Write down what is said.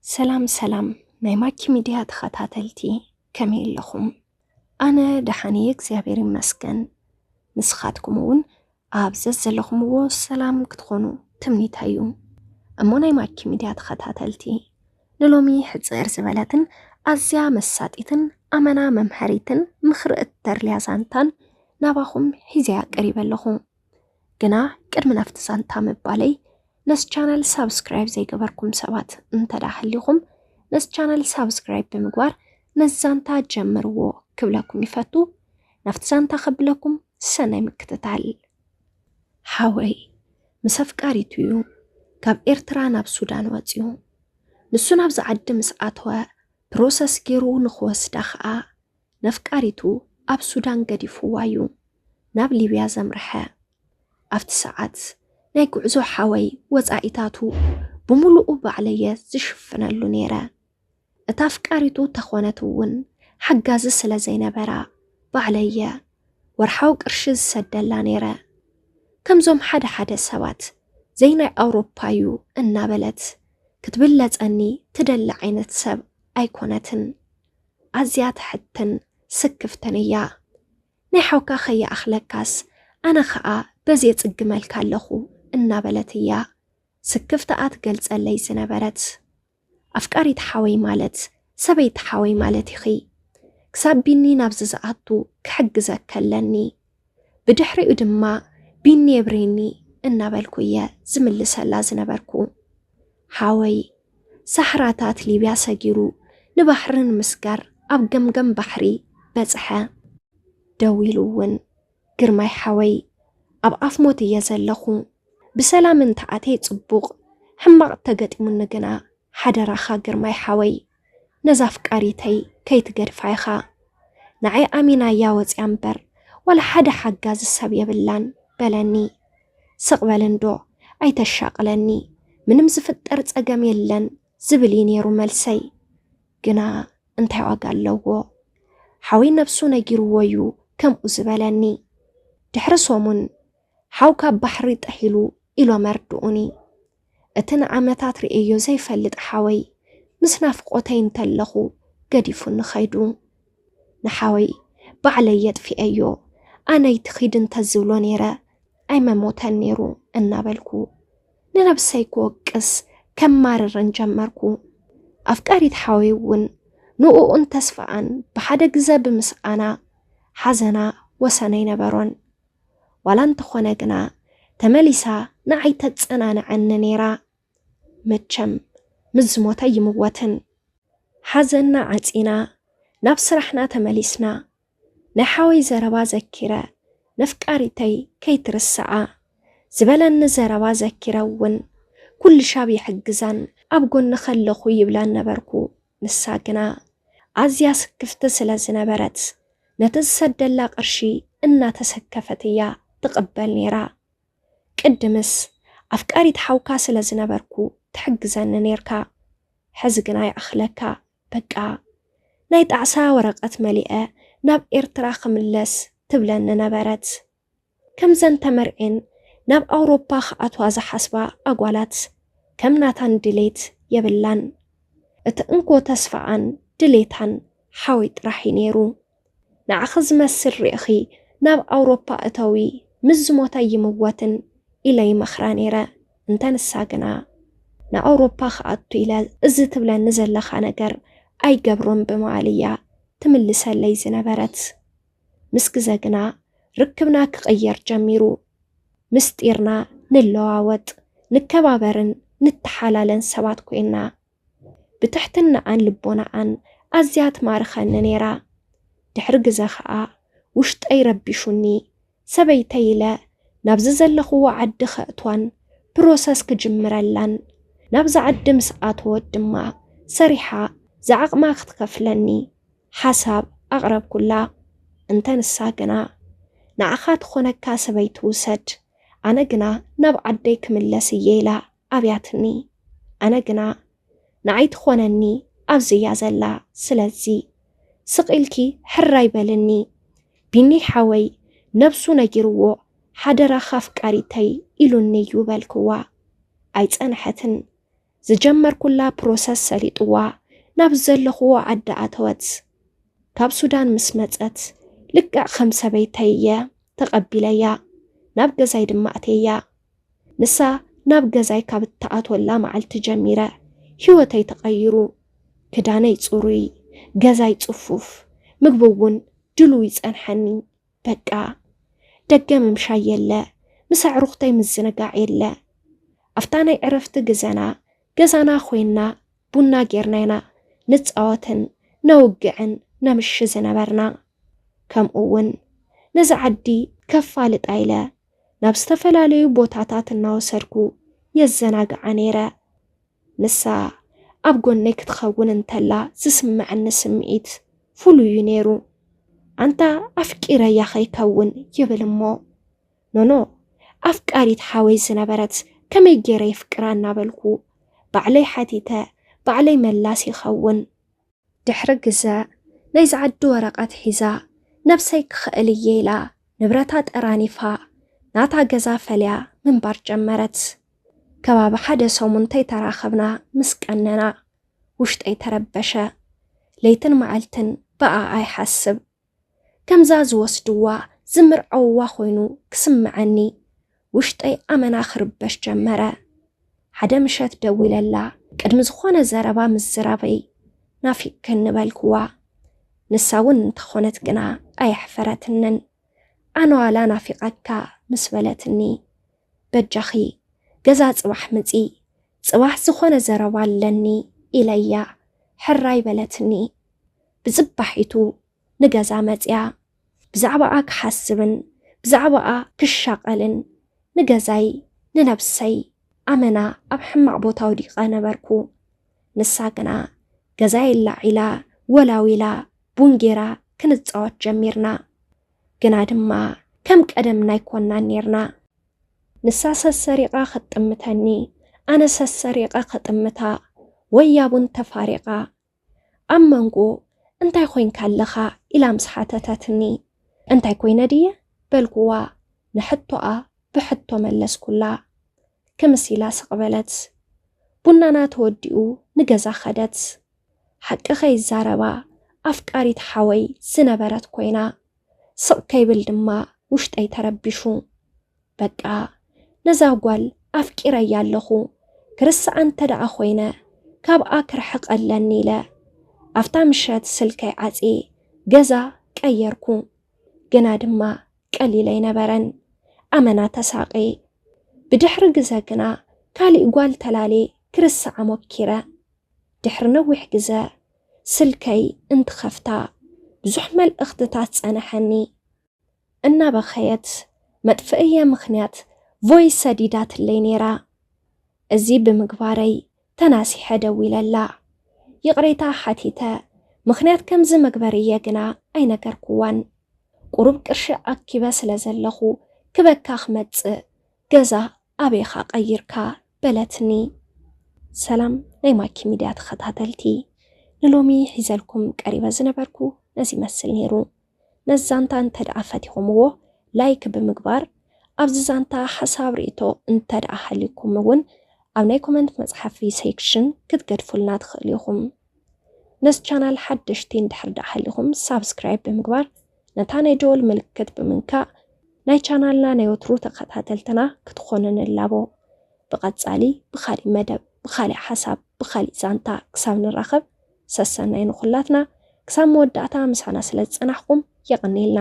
ሰላም ሰላም ናይ ማኪ ሚድያ ተኸታተልቲ፣ ከመይ ኣለኹም? ኣነ ደሓን እየ እግዚኣብሔር ይመስገን። ንስኻትኩም እውን ኣብ ዘዘለኹምዎ ሰላም ክትኾኑ ትምኒተይ እዩ። እሞ ናይ ማኪ ሚድያ ተኸታተልቲ፣ ንሎሚ ሕፅር ዝበለትን ኣዝያ መሳጢትን ኣመና መምሃሪትን ምኽሪ እተርልያ ዛንታን ናባኹም ሒዘያ ቀሪበ ኣለኹ። ግና ቅድሚ ናብቲ ዛንታ ምባለይ፣ ነዚ ቻነል ሳብስክራይብ ዘይገበርኩም ሰባት እንተዳ ህሊኹም፣ ነዚ ቻነል ሳብስክራይብ ብምግባር ነዚ ዛንታ ጀምርዎ ክብለኩም ይፈቱ። ናብቲ ዛንታ ከብለኩም ሰናይ ምክትታል። ሓወይ ምስ ኣፍቃሪቱ እዩ ካብ ኤርትራ ናብ ሱዳን ወጺኡ። ንሱ ናብዚ ዓዲ ምስ ኣተወ ፕሮሰስ ገይሩ ንኽወስዳ ኸኣ ነፍቃሪቱ ኣብ ሱዳን ገዲፍዋ እዩ ናብ ሊብያ ዘምርሐ። ኣብቲ ሰዓት ናይ ጉዕዞ ሓወይ ወጻኢታቱ ብምሉኡ ባዕለየ ዝሽፍነሉ ነይረ። እታ ኣፍቃሪቱ ተኾነት እውን ሓጋዚ ስለ ዘይነበራ ባዕለየ ወርሓዊ ቅርሺ ዝሰደላ ነይረ። ከምዞም ሓደ ሓደ ሰባት ዘይናይ ኣውሮፓ እዩ እናበለት ክትብለጸኒ ትደሊ ዓይነት ሰብ ኣይኮነትን። ኣዝያ ትሕትን ስክፍትን እያ። ናይ ሓውካ ከይኣኽለካስ ኣነ ኸኣ በዚ የጽግመልካ ኣለኹ እናበለት እያ ስክፍታኣ ትገልጸለይ ዝነበረት። ኣፍቃሪት ሓወይ ማለት ሰበይቲ ሓወይ ማለት ኢኺ። ክሳብ ቢኒ ናብዚ ዝኣቱ ክሕግዘካ ኣለኒ። ብድሕሪኡ ድማ ቢኒ የብሬኒ እናበልኩ እየ ዝምልሰላ ዝነበርኩ። ሓወይ ሳሕራታት ሊብያ ሰጊሩ ንባሕሪ ንምስጋር ኣብ ገምገም ባሕሪ በጽሐ። ደው ኢሉ እውን፣ ግርማይ ሓወይ፣ ኣብ ኣፍ ሞት እየ ዘለኹ። ብሰላም እንተኣትየ ጽቡቕ፣ ሕማቕ ተገጢሙኒ ግና ሓደራኻ ግርማይ ሓወይ፣ ነዛ ኣፍቃሪተይ ከይትገድፋ ኢኻ። ንዓይ ኣሚናያ ወጽያ እምበር ዋላ ሓደ ሓጋዚ ሰብ የብላን በለኒ። ስቕ በል እንዶ ኣይተሻቕለኒ፣ ምንም ዝፍጠር ጸገም የለን ዝብል እዩ ነይሩ መልሰይ። ግና እንታይ ዋጋ ኣለዎ? ሓወይ ነብሱ ነጊርዎ እዩ ከምኡ ዝበለኒ። ድሕሪ ሰሙን ሓው ካብ ባሕሪ ጠሒሉ ኢሎም ኣርድኡኒ። እቲ ንዓመታት ርእየዮ ዘይፈልጥ ሓወይ ምስ ናፍቆተይ እንተለኹ ገዲፉኒ ኸይዱ። ንሓወይ ባዕለይ የጥፊኤዮ። ኣነይ ትኺድ እንተዝብሎ ነይረ ኣይመሞተን ነይሩ እናበልኩ ንነብሰይ ክወቅስ ከማርርን ጀመርኩ። ኣፍቃሪት ሓወይ እውን ንኡኡን ተስፋኣን ብሓደ ግዘ ብምስኣና ሓዘና ወሰን ኣይነበሮን። ዋላ እንተኾነ ግና ተመሊሳ ንዓይ ተጸናንዐኒ ነይራ። መቸም ምስ ዝሞተ ኣይምወትን። ሓዘንና ዓጺና ናብ ስራሕና ተመሊስና። ናይ ሓወይ ዘረባ ዘኪረ ነፍቃሪተይ ከይትርስዓ ዝበለኒ ዘረባ ዘኪረ እውን ኩሉ ሻብ ይሕግዛን ኣብ ጎኒ ከለኹ ይብላን ነበርኩ። ንሳ ግና ኣዝያ ስክፍቲ ስለ ዝነበረት ነቲ ዝሰደላ ቅርሺ እናተሰከፈት እያ ትቕበል ነይራ። ቅድምስ ኣፍቃሪት ሓውካ ስለ ዝነበርኩ ትሕግዘኒ ነይርካ። ሕዚ ግና ይኣኽለካ፣ በቃ ናይ ጣዕሳ ወረቐት መሊአ ናብ ኤርትራ ክምለስ ትብለኒ ነበረት። ከምዘን ተመርዕን ናብ ኣውሮፓ ክኣትዋ ዝሓስባ ኣጓላት ከም ናታን ድሌት የብላን። እቲ እንኮ ተስፋኣን ድሌታን ሓወይ ጥራሕ እዩ ነይሩ። ንዓኺ ዝመስል ርኢኺ ናብ ኣውሮፓ እተዊ፣ ምስ ዝሞተ ይምወትን ኢለ ይመኽራ ነይረ። እንተ ንሳ ግና ንኣውሮፓ ክኣቱ ኢለ እዚ ትብለኒ ዘለኻ ነገር ኣይገብሮን ብምባል እያ ትምልሰለይ ዝነበረት። ምስ ግዘ ግና ርክብና ክቕየር ጀሚሩ። ምስጢርና ንለዋወጥ፣ ንከባበርን ንተሓላለን ሰባት ኮይንና። ብትሕትናኣን ልቦናኣን ኣዝያ ትማርኸኒ ነይራ። ድሕሪ ግዘ ኸኣ ውሽጠይ ረቢሹኒ፣ ሰበይተይ ኢለ ናብዚ ዘለኽዎ ዓዲ ከእትዋን ፕሮሰስ ክጅምረላን፣ ናብዚ ዓዲ ምስ ኣተወት ድማ ሰሪሓ ዝዓቕማ ክትከፍለኒ ሓሳብ ኣቕረብኩላ። እንተ ንሳ ግና፣ "ንዓኻ ትኾነካ ሰበይቲ ውሰድ፣ ኣነ ግና ናብ ዓደይ ክምለስ እየ" ኢላ ኣብያትኒ። ኣነ ግና፣ "ንዓይ ትኾነኒ ኣብዚ እያ ዘላ፣ ስለዚ ስቕ ኢልኪ ሕራይ በልኒ። ቢኒ ሓወይ ነብሱ ነጊርዎ ሓደራኻ ኣፍቃሪተይ ኢሉኒ እዩ" በልክዋ። ኣይጸንሐትን። ዝጀመርኩላ ፕሮሰስ ሰሊጥዋ ናብ ዘለኽዎ ዓዲ ኣተወት። ካብ ሱዳን ምስ መጸት ልክዕ ከም ሰበይተይ እየ ተቐቢለያ። ናብ ገዛይ ድማ ኣተያ። ንሳ ናብ ገዛይ ካብ እትኣትወላ መዓልቲ ጀሚረ ህይወተይ ተቐይሩ። ክዳነይ ጽሩይ፣ ገዛይ ጽፉፍ፣ ምግቢ እውን ድሉው ይጸንሐኒ። በቃ ደገ ምምሻይ የለ፣ ምስ ኣዕሩኽተይ ምዝንጋዕ የለ። ኣብታ ናይ ዕረፍቲ ግዘና ገዛና ኮይንና ቡና ጌርና ኢና ንጻወትን ነውግዕን ነምሽ ዝነበርና። ከምኡ እውን ነዚ ዓዲ ከፋልጣ ኢለ ናብ ዝተፈላለዩ ቦታታት እናወሰድኩ የዘናግዓ ነይረ። ንሳ ኣብ ጎነይ ክትኸውን እንተላ ዝስምዐኒ ስምዒት ፍሉይ እዩ ነይሩ። ኣንታ ኣፍቂረያ ከይከውን ይብል እሞ፣ ኖኖ፣ ኣፍቃሪት ሓወይ ዝነበረት ከመይ ገይረ የፍቅራ እናበልኩ ባዕለይ ሓቲተ ባዕለይ መላስ ይኸውን። ድሕሪ ግዘ ናይዚ ዓዲ ወረቐት ሒዛ ነብሰይ ክኽእል እየ ኢላ ንብረታ ጠራኒፋ ናታ ገዛ ፈልያ ምንባር ጀመረት። ከባቢ ሓደ ሰሙን ተይተራኸብና ምስ ቀነና ውሽጠይ ተረበሸ። ለይትን መዓልትን ብኣኣ ይሓስብ። ከምዛ ዝወስድዋ ዝምርዐውዋ ኮይኑ ክስምዐኒ ውሽጠይ ኣመና ክርበሽ ጀመረ። ሓደ ምሸት ደዊለላ ቅድሚ ዝኾነ ዘረባ ምዝራበይ ናፊቅክኒ በልክዋ። ንሳ እውን እንተኾነት ግና ኣየሕፈረትንን። ኣነ ዋላ ናፊቐካ ምስ በለትኒ፣ በጃኺ ገዛ ጽባሕ ምጺ፣ ጽባሕ ዝኾነ ዘረባ ኣለኒ ኢለያ ሕራይ በለትኒ። ብጽባሒቱ ንገዛ መጽያ። ብዛዕባኣ ክሓስብን ብዛዕባኣ ክሻቐልን ንገዛይ ንነብሰይ ኣመና ኣብ ሕማቕ ቦታ ወዲቐ ነበርኩ። ንሳ ግና ገዛይ ኣላዒላ ወላዊላ ቡን ጌራ ክንጻወት ጀሚርና። ግና ድማ ከም ቀደምና ኣይኮንናን ኔርና። ንሳ ሰሰሪቓ ክትጥምተኒ፣ ኣነ ሰሰሪቐ ክጥምታ፣ ወያ ቡን ተፋሪቓ። ኣብ መንጎ እንታይ ኮይንካ ኣለኻ ኢላ ምስ ሓተተትኒ፣ እንታይ ኮይነ ድየ በልኩዋ። ንሕቶኣ ብሕቶ መለስኩላ። ክምስ ኢላ ስቕ በለት። ቡናና ተወዲኡ ንገዛ ኸደት። ሓቂ ከይዛረባ ኣፍቃሪት ሓወይ ዝነበረት ኮይና፣ ስቕ ከይብል ድማ ውሽጠይ ተረቢሹ። በቃ ነዛ ጓል ኣፍቂረያ ኣለኹ፣ ክርስዓ እንተ ደኣ ኮይነ ካብኣ ክርሕቕ ኣለኒ ኢለ ኣብታ ምሸት ስልከይ ዓጽየ ገዛ ቀየርኩ። ግና ድማ ቀሊል ኣይነበረን። ኣመና ተሳቕየ። ብድሕሪ ግዘ ግና ካሊእ ጓል ተላልየ ክርስዓ ሞኪረ። ድሕሪ ነዊሕ ግዘ ስልከይ እንትኸፍታ ብዙሕ መልእኽትታት ጸንሐኒ። እናበኸየት መጥፍእየ ምኽንያት ቮይስ ሰዲዳትለይ ነይራ። እዚ ብምግባረይ ተናሲሐ ደዊለላ። ይቕሬታ ሓቲተ፣ ምኽንያት ከምዚ መግበርየ ግና ኣይነገርኩዋን። ቁሩብ ቅርሺ ኣኪበ ስለ ዘለኹ ክበካ ክመጽእ፣ ገዛ ኣበይኻ ቀይርካ በለትኒ። ሰላም ናይ ማኪ ሚድያ ተኸታተልቲ፣ ንሎሚ ሒዘልኩም ቀሪበ ዝነበርኩ ነዚ ይመስል ነይሩ። ነዚ ዛንታ እንተ ደኣ ፈቲኹምዎ ላይክ ብምግባር፣ ኣብዚ ዛንታ ሓሳብ ርእይቶ እንተ ደኣ ሃልዩኩም እውን ኣብ ናይ ኮመንት መጽሓፊ ሴክሽን ክትገድፉልና ትኽእሉ ኢኹም። ነዚ ቻናል ሓደሽቲ እንድሕር ደኣ ሃሊኹም ሳብስክራይብ ብምግባር ነታ ናይ ደወል ምልክት ብምንካእ ናይ ቻናልና ናይ ወትሩ ተኸታተልትና ክትኾኑ ንላቦ። ብቐጻሊ ብኻሊእ መደብ ብኻሊእ ሓሳብ ብኻሊእ ዛንታ ክሳብ ንራኸብ ሰሰናይ ንኹላትና። ክሳብ መወዳእታ ምሳና ስለ ዝጸናሕኩም የቐንየልና።